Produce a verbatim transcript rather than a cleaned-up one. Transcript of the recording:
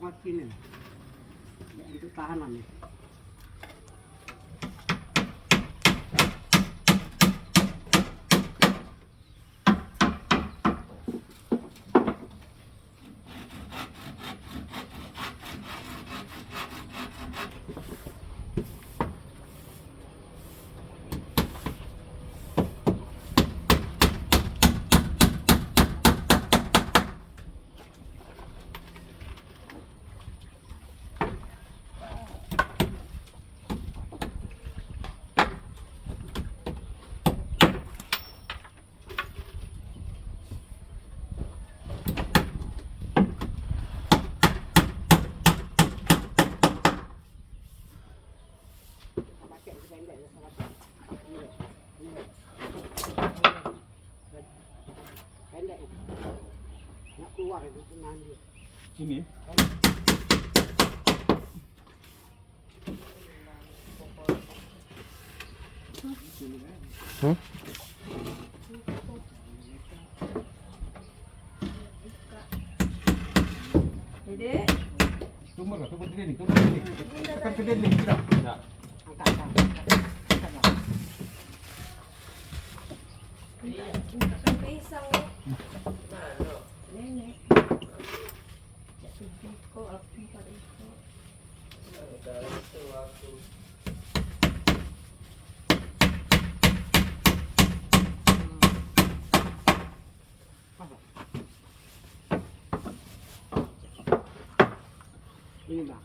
Mati ni. Untuk tahanan ni. Pendek. Nak keluar itu mandi. Sini. Hmm? Jadi, tumbuh lah, tumbuh ke dinding, tumbuh ke dinding. Tekan ke dinding, tidak. Tidak. Angkat, angkat, angkat. Angkat, angkat. Angkat pisang, ya. Nenek. Jatuh jengkol, aku empat ekor. Ini, Bang.